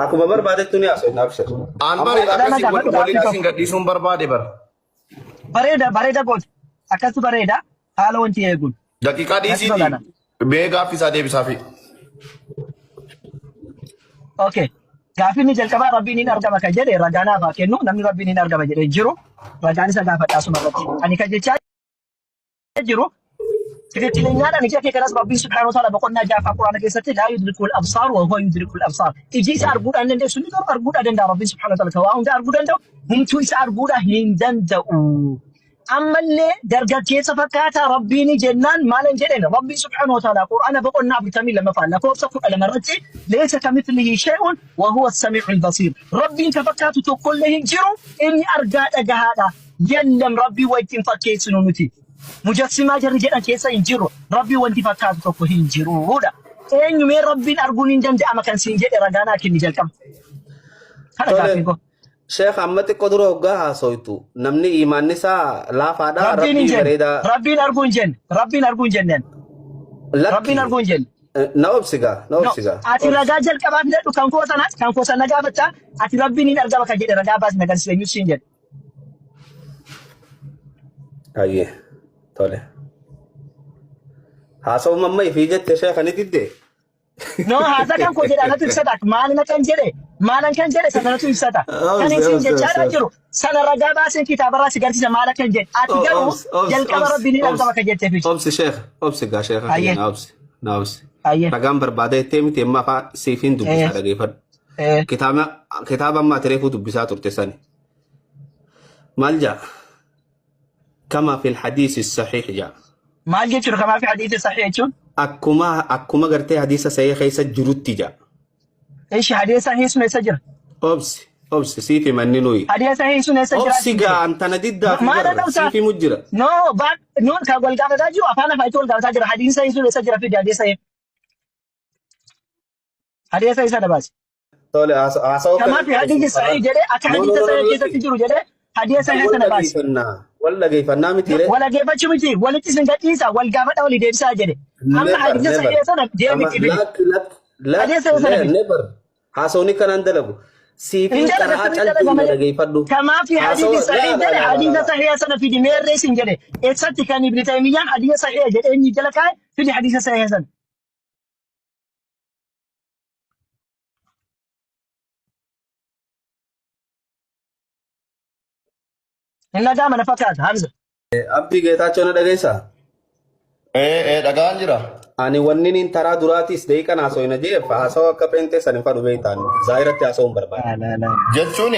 Akkuma barbaadetti ni haasofna abshir. Aan Amma bari Nama akkasii gaafadhu gaaffii walitti tokko. isin gadhiisuun barbaade bara. Bareeda bareeda goota. Akkasi bareeda haala wanti eeguun. Daqiiqaa Natti dhiisiiti. tola. Mee gaaffii isaa deebisaafi. Okay. Gaaffiin inni jalqabaa Rabbiin hin argama kan jedhe ragaa naaf haa kennu. Namni Rabbiin hin argama jedhee jiru ragaan isa gaafadha asuma irratti. Ani kan jechaa jiru Tikikkileenyaadhaan ija kee kanas Rabbiin subhaanahu wa ta'ala boqonnaa ja'affaa Quraana keessatti laa yudrikul absaar wa huwa yudrikul absaar. Iji isa arguudhaan dandeessu inni garuu arguudhaa danda'a Rabbiin subhaanahu wa ta'ala waa hunda arguu danda'u humtuu isa arguudhaa hin danda'u. Ammallee dargaggeessa fakkaataa Rabbiin jennaan maalan jedheen Rabbiin subhaanahu wa ta'ala Quraana boqonnaa 42ffaa lakkoofsa 12 irratti leessa kamithlihi shay'un wa huwa as-sami'ul basiir. Rabbiin ka fakkaatu tokkollee hin jiru inni argaa dhagahaadha. Yallam Rabbii wa ittiin fakkeessinu nuti. Mujassimaa jarri jedhan keessa hin jirru. Rabbii wanti fakkaatu tokko hin jiruudha. Eenyu mee Rabbiin arguun hin danda'ama kan siin jedhe ragaa naa kenni jalqaba. Kana Tole. gaaffiin koo. Sheekh amma xiqqoo dura hoggaa haasoytu namni imaanni isaa laafaadha Rabbiin hin rabbii jenne. bareedaa Rabbiin arguu hin jenne. Rabbiin arguu hin jenneen. Rabbiin lakki arguu hin jenne. Na obsi gaa na No. obsi gaa Ati obsi. ragaa jalqabaa filadhu kan koo sana kan koo sana gaafachaa ati Rabbiin hin argama kan jedhe ragaa baasi na agarsiisi eenyu siin jedhe. Hayyee tole. Haasawuma amma ifii jette sheekha ni didde. No haasa kan koo jedha natu ibsata. Maalina kan jedhe maalan kan jedhe sana natu ibsata. Kan Obsi isin obsi obsi jechaadhaa obsi. jiru sana ragaa baaseen kitaabarraa si garsiisa maala kan jedhe. Ati garuu Obsi obsi jalqaba obsi rabbiin hin obsi argama kan jettee fidi. obsi sheekha obsi gaa sheekha kiyya Hayyee na obsi na obsi. hayyee. Ragaan barbaada jettee miti amma afaan siif hin dubbisaa Eh dhageeffadhu. eh. Kitaaba kitaaba amma ati reefuu dubbisaa turte sani. Maal jaa? Kama fil hadiisi sahiih jaa. Maal jechuudha kamaa fi hadiisa sahih jechuun? Akkuma akkuma gartee hadiisa sahih keessa jirutti jaa. Ishi hadiisa sahih sun eessa jira? Obsi obsi siif himanni nuyi. Hadiisa sahih sun eessa jira Obsi siin jedhe? gaa antana diddaa fi Maal barra ta'uusaa? siif himu jira. No, ba no kan wal gaafataa jiru afaan afaanitti wal gaafataa jira. Hadiisa sahih sun eessa jira fidi hadiisa sahih. Hadiisa sahih sana baasi. Tole haasawaa Kamaa fi hadiisi sahih jedhee akka No no hadiisa no no sahih lakki. keessatti jiru jedhee hadiisa sahih Wal sana baasi. dhageeffannaa wal dhageeffannaa miti ree. Wal dhageeffachuu miti walitti isin gadhiisa wal gaafadha walii deebisaa jedhe. Amma Never hadiisa never. sahih sana Kama deemiti fidi. lakki lakki Hadiisa lakki sahih sana fidi. never. Haasawni kanaan dalagu. Siifin Hin dalaga qara'aa sirrii calqii dalaga na malee. dhageeffadhu. Kamaa fi hadiisi Haasawa sahih laa laa jedhe laa laa hadiisa laa. sahih sana fidi meerree isin jedhe. Eessatti kan Ibn Taymiyyaan hadiisa sahih jedhe inni jala kaa'e fidi hadiisa sahih sana. Hin dhaga'ama na fakkaata Hamza. Abdii Geetaachoo na dhageessaa? Ee ee dhagaan jira. Ani wanni niin taraa duraatiis daqiiqaan haasawina jeef haasawa akka pheenxee san hin fadhu beektaan zaahiratti haasawuun barbaada. Laa laa laa. Jechuun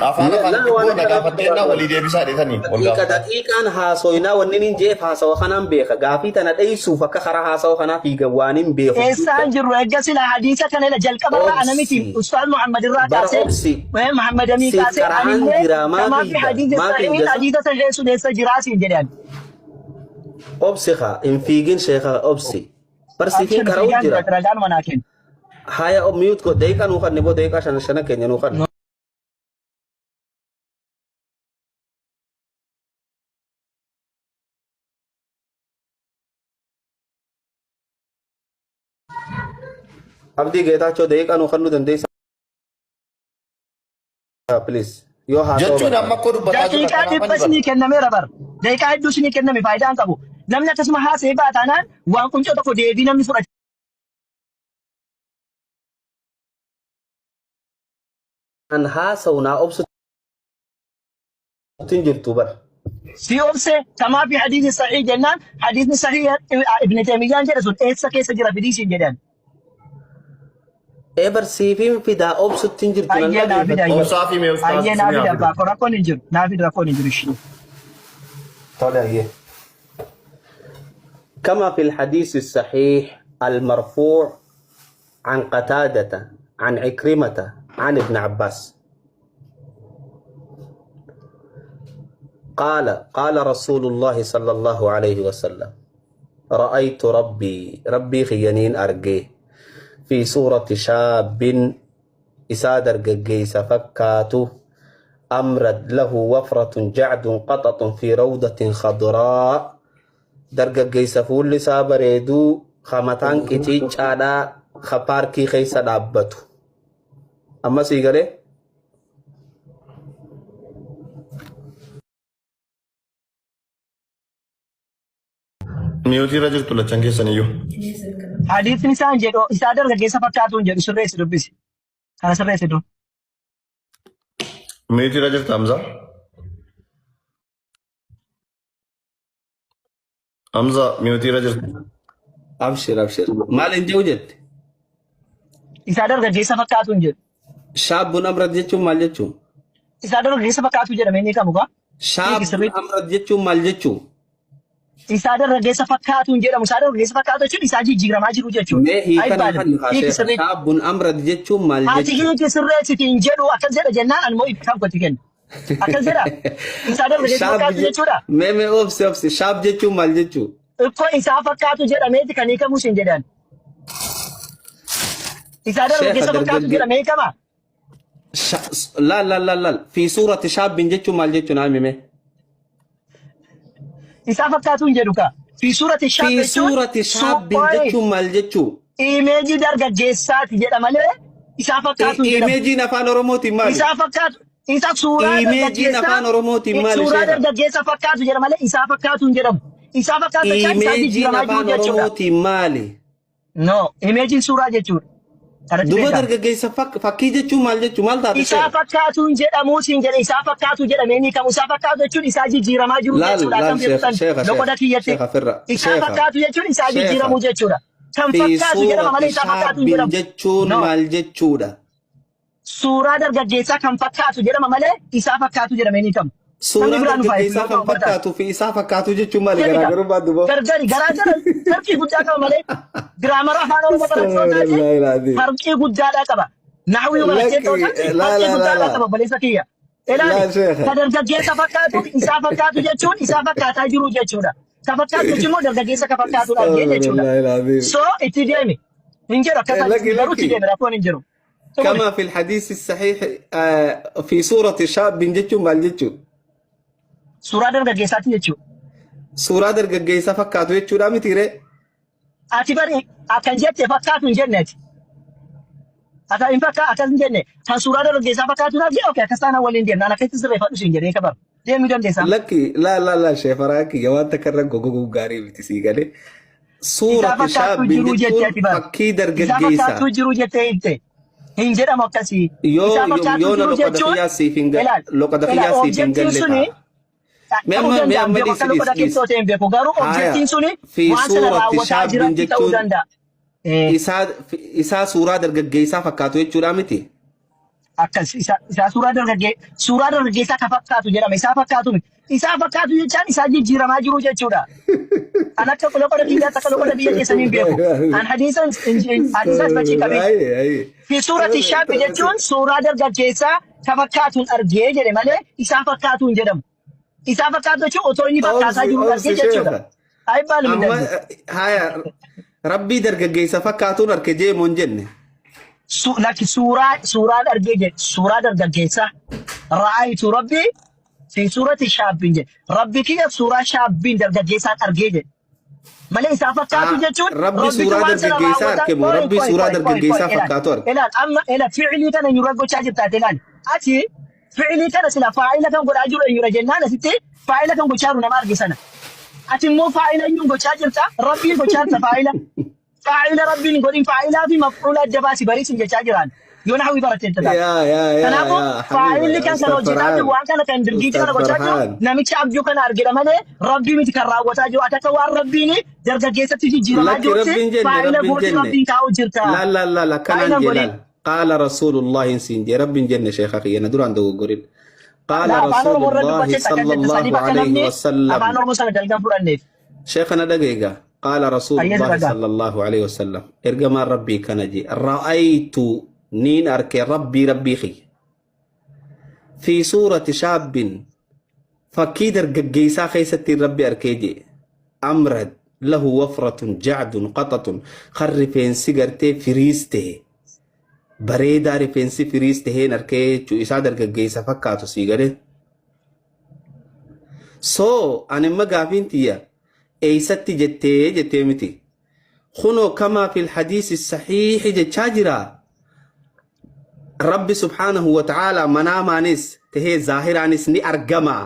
afaan Laa afaanitti waan booda akkanaa gaafatteennaa walii deebisaa dheetanii wal Daqiiqa gaafataa. daqiiqaan haasawinaa wanni niin jeef haasawa kanaan beeka gaafii tana dheeysuuf akka karaa haasawa kanaa fiigan waan hin beeku Eessaan jirru eegga sila hadiisa kana ila jalqabarraa ana miti Obsi. Ustaaz Muhammad irraa Bara kaasee obsi. Muhammad Amin Siif kaasee qara'aan anillee jira maa kamaa fi fiigda hadiisa maa sahihin fiigda sa hadiisa sahih sun eessa jiraa siin jedhan. Obsi kaa hin fiigin sheeka obsi. Bar siifin Abshir qara'u fiigaan jira. jira ragaanuma naa kenna. Haya mute godh daqiiqaa nuu kanni boo daqiiqaa shana shana keenya nuu kanni. Abdii Geetaachoo daqiiqaa nuu kennuu dandeessaa please yoo haasawaa Jechuun amma barbaade. akkoo dubbataa jirra Daqiiqaa kanaaf dhibba ani bara. isinii kennameera bar. Daqiiqaa hedduu isinii kenname faayidaa hin qabu. Namni akkasuma haasa'ee baataanaan waan quncoo tokko deebii namni fudhate. An haasawu naa obsutti hin jirtu bar. Si obse kamaa fi hadiisi sahih jennaan hadiisni sahih Ibn Taymiyyaan jedhe sun eessa keessa jira fidii siin jedhan. Ebar siifin fidaa obsutti hin jirtu nan Ayyee naa fida dhageeffattu. ayyee. Obsaa fi mee ustaaz Ayyee naa isinii fida haa fidu. abbaa koo rakkoon hin jiru naa fida rakkoon hin jiru ishii. Tole ayyee. كما في الحديث الصحيح المرفوع عن قتادة عن عكرمة عن ابن عباس قال قال رسول الله صلى الله عليه وسلم رأيت ربي ربي خيانين أرجيه في صورة شاب isaa dargaggeessa fakkaatu أمرد له وفرة جعد قطط في روضة خضراء dargaggeessa fuulli isaa bareeduu kamataan qiciicaadhaa ka paarkii keessa dhaabbatu. Amma sii galee? Miyuutii irra jirtu lachan keessaniyyuu. Hadiisni isaan jedhu isaa dargaggeessa fakkaatuun jedhu sirreessi dubbisi. Kana sirreessi dur. Miyuutii irra jirta Hamza. Hamza miyuutii irra jirta. Abshir abshir. Maal hin jedhu jette? Isaa dargaggeessa fakkaatuun jedhu. Shaabbuun amrad jechuun maal jechuun? Isaa dargaggeessa fakkaatu jedhamee ni kamu kaa. Hiiki Shaabbuun sirriitti. amrad jechuun maal jechuun? Isaa dargaggeessa fakkaatuun jedhamu. Isaa dargaggeessa fakkaatu jechuun isaa jijjiiramaa jiru jechuudha. Mee hiika naa Ayibbaalim. kanni haa Hiiki sheekha. sirriitti. Shaabbuun amrad jechuun maal Ati jechuun? hiiki sirreessiti hin jedhu akkas jedha jennaan ani immoo ibsaan gochi kenna. Akkas jedha. Isaa dargaggeessa Shaab fakkaatu jechuudha. mee mee obsi obsi. Shaab jechuun maal jechuun? Ikkoo isaa fakkaatu jedhameeti kan hiikamus hin jedhan. Isaa Sheekha dargaggeessa fakkaatu dargaggee jedhamee hiikama. Laal laal laal laal. Fi suurati shaabbiin jechuun maal jechuun haa himi mee? Isaa fakkaatu hin jedhu kaa. Fi suurati shaab Fi jechuun suurati shaabbiin suuqooyi jechuun maal jechuu? imeejii dargaggeessaati jedha malee isaa fakkaatu hin jedhamu. Imeejiin afaan Oromootiin maali? Isaa fakkaatu isa suuraa Imeejiin dargaggeessaa afaan Oromootiin maali suuraa sheekha? dargaggeessa fakkaatu jedha malee isaa fakkaatu hin jedhamu. Isaa fakkaatu jechaan isaa Imeejiin jijjiiramaa jiru afaan jechuudha. Oromootiin maali? No, imeejiin suuraa jechuudha. Kanatti Duba beekama. dargaggeessa fakkii jechuun maal jechuu maal taate Isaa sheekha? fakkaatu hin jedhamu siin jedhe isaa fakkaatu jedhamee ni kamu. Isaa fakkaatu jechuun isaa jijjiiramaa jiru Laal jechuudha. laal Akkam sheekha beektan sheekha sheekha loqoda kiyyatti. sheekha firra Isaa sheekha fakkaatu jechuun isaa sheekha jijjiiramuu jechuudha. Kan fi fakkaatu jedhama malee suurati isaa fakkaatu hin shaabbiin jedhamu. jechuun No. maal jechuudha? Suuraa dargaggeessaa kan fakkaatu jedhama malee isaa fakkaatu jedhamee ni kamu. Namni Suuraa biraa nu faayisu dargaggeessaa yoo kan ta'u bartaate. fakkaatuu fi isaa fakkaatu jechuun maali Jedhika. garaagarummaa duba? Gargari garaagara farqii guddaa qaba malee giraamara afaan Oromoo barachuu yoo taate Astaghfirullahi alazim. farqii guddaadhaa qaba. Nahwii barattee yoo Lakki taate laa farqii laa laa guddaadhaa laa qaba obboleessa kiyya. Ilaali laa sheekha. ka dargaggeessa fakkaatu isaa fakkaatu jechuun isaa fakkaataa jiru jechuudha. Ka fakkaatu jechuun immoo dargaggeessa ka fakkaatudha argee jechuudha. Astaghfirullahi alazim. So itti deemi. Hin jedhu akkas Lakki garuu itti lakki. deemi rakkoon hin jiru. Xumuri. كما في الحديث الصحيح في سورة شاب جتشو مال جتشو Suuraa dargaggeessaati jechuudha. سورة درجة فكاتو جتشو رامي تيري Ati bari akkan jette fakkaatu hin jenneeti. Ata hin fakkaa akkas hin jenne kan suuraa dargaggeessaa fakkaatu naaf jee okee akkas taanaan waliin deemna ana keessatti sirreeffadhu siin jedhee kabar deemuu dandeessaa. لكي لا لا لا شيخ فراكي يا وانت كرر غوغو غاري بتسيغالي Isaa سورة fakkaattuu شاب jiruu jettee جتشون ati bar. فكي Isaa درجة fakkaattuu jiruu jettee himte. Hin jedhamu akkasii. يو Isaa يو fakkaattuu يونا jiruu لقد jechuun فيا سيفين ilaal لقد ilaal فيا سيفين objektiin قال suni لك مي ta'uu أما مي danda'a أما beeku ديس akka ديس loqoda ديس keessoo ta'e hin beeku garuu هايا objektiin suni في waan sana سورة raawwataa شاب jiratti ta'uu جتشون danda'a. Eh, isaa isaa suuraa dargaggeessaa fakkaatu jechuudha miti. Akkas isa isaa suuraa dargaggee suuraa dargaggeessaa ka fakkaatu jedhama isaa fakkaatu miti. Isaa fakkaatu jechaan isaa jijjiiramaa jiru jechuudha. An akka loqoda biyyaatti akka loqoda biyya keessanii hin beeku. An hadiisan hadiisas fakkii qabee Ayi ayi. fi suurati shaabi jechuun suuraa dargaggeessaa ka fakkaatuun argee jedhe malee isaa fakkaatuun jedhamu. Isaa fakkaatu jechuun otoo inni fakkaataa Obsi jiru argee obsi jechuudha. sheekha. Ayibbaalu hin Amma darbu. haya rabbii dargaggeessa fakkaatuun arke jeemoo hin jenne. Lakki suuraa suuraan argee jedhe suuraa dargaggeessaa ra'aayitu rabbii fi suurati shaabbiin jedhe rabbi kiyya suuraa shaabbiin dargaggeessaan argee jedhe malee isaa fakkaatu jechuun Rabbi rabbitu suuraa waan sana dargaggeessaa raawwataa arke moo qoy rabbi qoy suuraa qoy qoy qoy dargaggeessaa ilaal fakkaatu arke. ilaal amma ila fi'ilii kana eenyurra gochaa jirtaate ilaal ati fi'ilii kana sila faa'ila kan godhaa jiru eenyura jennaan asitti faa'ila kan gochaa jiru nama arge sana ati immoo faa'ila eenyuun gochaa jirta rabbiin gochaa jirta faa'ila faa'ila rabbiin godhin faa'ilaa fi maf'uula adda baasi bariisin jechaa jiraan yoo nahwii baratte taate. Yaa yaa yaa Kanaafuu yaa faa'illi habiba kan kana Ustaz hojjetaa jiru Farhaan waan kana kan dirgiitii Ustaz kana gochaa jiru Farhaan. namicha abjuu kana argedha malee rabbii miti kan raawwataa jiru. Ati akka waan rabbiin dargaggeessatti jijjiiramaa Lakki jirutti rabbiin jenne faa'ila rabbiin gooti jenne. rabbiin kaa'u jirta. Laal laal laal Faa'ila akkanaan hin jee godhin. laal. Qaala rasuulullahi siin jee rabbiin jenne sheekha kiyya na duraan dogoggorin. Qaala Laa afaan Oromoo irra rasuulullahi dubbattee akka jette saniif sallallahu akka alayhi namni wasallam. afaan Oromoo sana dalga hin fudhanneef. شيخنا دقيقة قال رسول Ayyees الله ragaa. صلى الله عليه وسلم ارجما ربي كنجي رأيت نين أركي ربي ربي خي في سورة شاب فكيدر قجيسا خيستي ربي أركيجي أمرد له وفرة جعد قطط خرفين سيجرتي فريسته بريدا رفينسي فريسته هين أركي إسادر قجيسا فكاتو سيجرت So ani amma gaafiin tiyya eeysatti jettee jettee miti. Kunoo kamaa fil hadiisi sahiihi jechaa jira. Rabbi subhaanahu wa ta'aalaa manaamaanis tahee zaahiraanis ni argama.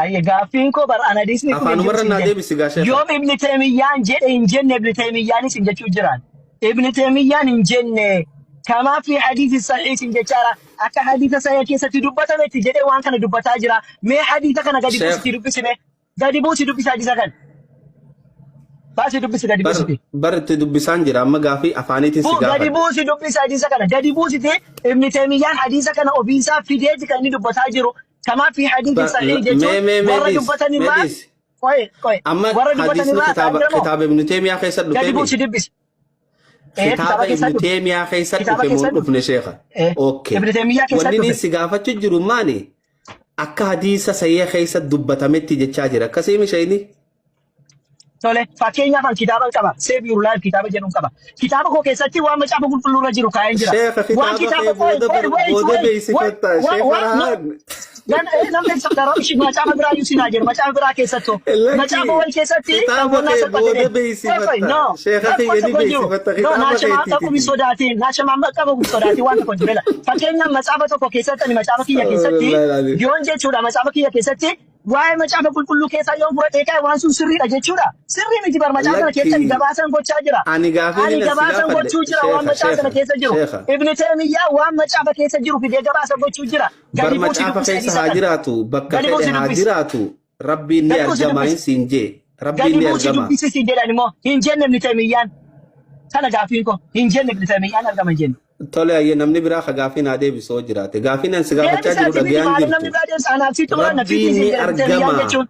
Ayye gaaffiin koo bar an hadiisni kun hin jiru Afaanumarra siin naa jenne. deebisi gaa sheekha. Yoom Ibni Teemiyyaan jedhe hin jenne Ibni Teemiyyaanis hin jechuu jiraan. Ibni Teemiyyaan hin jenne. Kamaa fi hadiisi sahih siin jechaara. Akka hadiisa sahih keessatti dubbatametti jedhee waan kana dubbataa jira. Mee hadiisa kana gadi Sheekh buusitii dubbisime. Gadi buusi dubbisi hadiisa kana. Baasi dubbisi gadi bar buusiti. bar itti dubbisaan jira amma gaafii afaaniitiin si Gadi gaafadhe. buusi dubbisi hadiisa kana. Gadi buusiti Ibni Teemiyyaan hadiisa kana ofiisaa fideeti kan inni dubbataa jiru. Kamaa fi hadiisi sahih Mee jechuun mee mee warra dhiis dubbatan mee irraa dhiis. qoye qoye Amma warra dubbatan hadiisni irraa kitaaba ta'an jira moo kitaaba Ibn Taymiyaa keessa gadi dhufeemi. buusi dubbisi. Ee Kitaaba kitaaba keessa Ibn dhufe. Taymiyaa keessa Kitaaba dhufe moo keessa hin dhufe. dhufne sheekha? Ee Okay. Ibn Taymiyaa keessa Wanni inni dhufe. si gaafachuu jiru maani? Akka hadiisa sahiha keessa dubbatametti jechaa jira. Akkasii mishayni? Tole fakkeenyaaf an kitaaban qaba. Save your life kitaaba jedhuun qaba. Kitaaba koo keessatti waan macaafa qulqulluu irra jiru kaa'een jira. Sheekha Waan kitaaba kitaaba kee qoy booda qoy bar wait booda wait wait beeksifatta. wa Sheekh wa no Farhaan. nan namni rabshi macaafa biraa iyyuu sinaa jedhu macaafa biraa keessattuu Lakki macaafa wal keessatti kitaaba dhagonnaa kee salphate booda qoy qoy beeksifatta. no Sheekha rakkoo kiyya ni tokko hin jiru beeksifatta no kitaaba naashamaa qabu hin keetiiti. sodaatiin naashamaa qabu hin sodaatiin waan tokko hin jiru fakkeenyaaf macaafa tokko keessatti ani macaafa kiyya keessatti Subhaanallah alazim. yoon jechuudha macaafa kiyya keessatti waa'ee macaafa qulqulluu keessaa yoon fudhadhee kaa'e waan sun sirriidha jechuudha. Sirrii miti bar macaafa kana keessatti Lakki gabaasan gochaa jira. ani gaafiin Ani inni si gabaasan gaafadhe gochuu jira waan sheekha macaafa sana sheekha keessa jiru. sheekha Ibni Teemiyyaa waan macaafa keessa jiru fidee gabaasa gochuu jira. bar Gadi buusi macaafa dubbisi keessa hadiisa haa kana. jiraatu bakka Gadi fedhe buusi haa dubbisi. jiraatu rabbiin ni Gadi buusi argama hin dubbisi. siin jee rabbiin Gadi ni buusi argama. dubbisi siin jedhan immoo hin jenne Ibni Teemiyyaan. Kana gaaffiin koo hin jenne Ibni Teemiyyaan argama hin jenne. Tole ayyee namni biraa ka gaafii naa deebisu yoo jiraate gaafiin an si gaafachaa Deebisa jiru ati miti dhagayaan maaliif namni jirtu biraa deebisa anaaf sitti muran na rabbiin fiitii siin ni jedhe Ibni Teemiyyaan argama jechuun.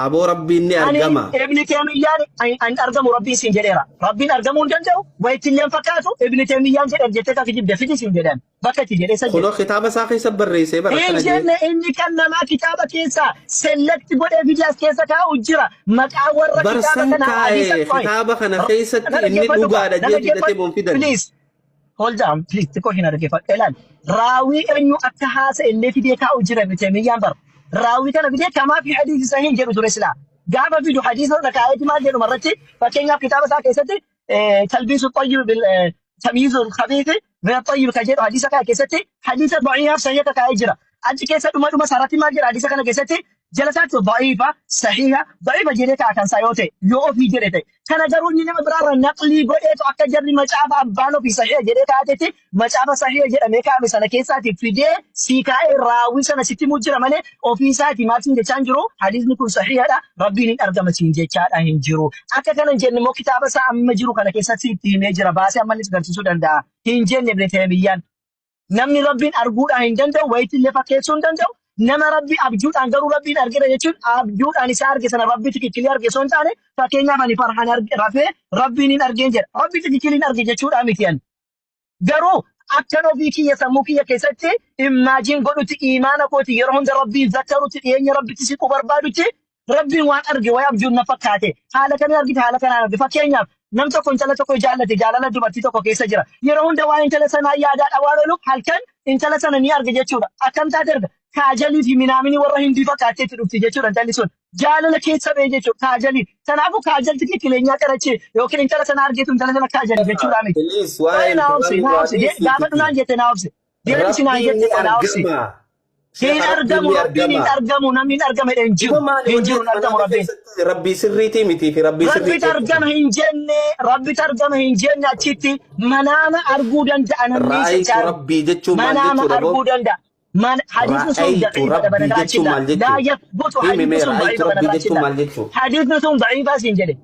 aboo rabbiin ni Ani argama Ibni Teemiyyaan an argamu Rabbiin siin jedheera. Rabbiin argamuu hin danda'u, wayitti illee hin fakkaatu, Ibni Teemiyyaan jedhan jettee kan kijibde fidi siin jedhan. Bakka itti jedhee san jedhe. kunoo kitaaba isaa keessa barreessee bara Hin akkana jee jenne inni kan namaa kitaaba keessaa select godhee fidee as keessa kaa'u jira. Maqaa warra kitaaba barsan kanaa hadiisa kaa'e qoy. kitaaba kana Na keessatti inni dhaggeeffadhu gaa. dhugaadha Na jee fidate dhaggeeffadhu. moon fidan Please. Hold down, please. Xiqqoo isheen dhaggeeffadhu. Ilaali. Raawwii eenyu akka haasa illee fidee kaa'u jira Ibn Taymiyyaan bara. Raawwii kana fidee kamaa fi hadiisi sahiin jedhu ture silaa. Gaafa fidu hadiisa sana kaa'eeti maal jedhu irratti fakkeenyaaf kitaaba isaa keessatti talbiisu xayyib bil tamyiizu khabiisi min xayyib kan jedhu hadiisa kana keessatti hadiisa da'iifaaf sahiha kaa'ee jira. Achi keessa dhuma dhuma isaarratti maal jedha hadiisa kana keessatti jala isaatti da'iifa sahiha da'iifa jedhee kaa'a kan isaa yoo ta'e yoo ofii jedhe ta'e. Kana garuu inni nama biraarra naqlii godheetu akka jarri macaafa abbaan ofii sahiha jedhee kaa'atetti macaafa sahiha jedhamee kaa'ame sana keessaati fidee sii kaa'ee raawwii sana sitti himuu jira malee ofii isaatii maal siin jechaa hin jiru hadiisni kun sahihadha rabbiin hin argama siin jechaadha hin jiru. Akka kana hin jenne immoo kitaaba isaa amma jiru kana keessatti itti himee jira baasee amma innis garsiisuu danda'a. Hin jenne Ibn Taymiyyaan. Namni Rabbiin arguudhaan hin danda'u, wayitti illee fakkeessuu hin danda'u. Nama Rabbi abjuudhaan garuu Rabbiin argina jechuun abjuudhaan isa arge sana Rabbi tikikkilii arge osoo hin taane fakkeenyaaf ani farhaan arge rafee Rabbiin hin argeen jedha. Rabbi tikikkilii hin arge jechuudhaa miti ani. Garuu akkan ofii kiyya sammuu kiyya keessatti immaajin godhutti imaana kooti yeroo hunda Rabbiin zakkarutti dhiyeenya Rabbitti siquu barbaadutti Rabbiin waan arge wayi abjuun na fakkaate. Haala kamiin argite haala kanaan arge. Fakkeenyaaf nam tokko intala tokko jaallate jaalala dubartii tokko keessa jira. Yeroo hunda waan intala sanaa yaadaadha waan ooluuf halkan intala sana ni arge jechuudha. Akkam taate erga kaajalii fi minaaminii warra hindii fakkaattee itti dhufti jechuudha intalli sun. Jaalala keessa ba'e jechuudha kaajalii. Kanaafuu kaajalti kikileenyaa qarachi yookiin intala sana argeetu intala sana kaajali jechuudha miti. Please waa'ee Qoyi naa intala obsi naa nurraa obsi dhiisi gaafadhu naan jette naa obsi. Deebisi naan Rabbiin jette ni naa obsi. argama. Hin Sheekha rabbiin argamu ni rabbiin hin argama. argamu namni hin argame hin jiru Duba maali hin wanni jiru hin argamu manaama rabbiin. keessatti rabbii sirriitii mitii fi rabbii sirrii Rabbitu argama hin jenne rabbitu argama hin jenne achitti manaama arguu danda'a namni Ra'aytu jechaadha. rabbii jechuun maal Manaama jechuudha boo? arguu danda'a. Man hadiisni sun Ra'aytu daciifa rabbii jechuun banagraachilla. maal Laa jechuu? yathbutu Himi hadiisni mee sun ra'aytu daciifa rabbii jechuun banagraachilla. maal jechuu? Hadiisni sun daciifaa siin jedhe.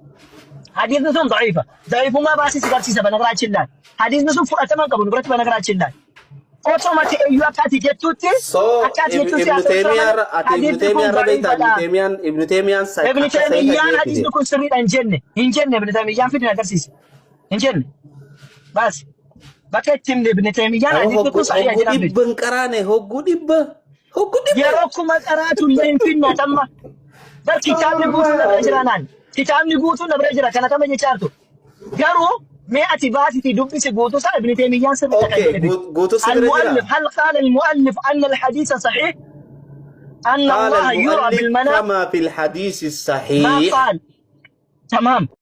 Hadiisni sun daciifa. Daciifummaa baasii si garsiisa banagraachilla. Hadiisni sun fudhatama hin qabu nu biratti banagraachilla. Otuma ta'eyyuu akka ati jettutti So akka ati jettutti Ibnu haasa'u jira Taymiyaa malee irra ati Ibnu hadiisni kun Taymiyaa irra beektaa Ibnu daciifadha. Taymiyaan Ibnu Taymiyaan Ibn akka sahiha Taymiyyaan jee fide. hadiisni kun sirriidha hin jenne hin jenne Ibn Taymiyyaan fidin agarsiisa hin jenne baas bakka itti himne Ibn Taymiyyaan Nama hadiisni hogguu kun sahiha hogguu jedhan fide. dhibba hin qaraane hogguu dhibba hogguu dhibba. Yeroo kuma qaraatu illee hin finne atamma bar kitaabni guutuun na bira jira naan kitaabni guutuun na bira jira kana kama jechaa jirtu garuu mee ati baasiti dubbisi guutuu isaa Ibn Taymiyyaan sirriidha kan Okay jedhe fide. guutuu si bira jira. المؤلف هل قال المؤلف أن الحديث صحيح؟ Anna قال Allaha yura المؤلف bil manaam كما في الحديث maa الصحيح qaal. Tamaam.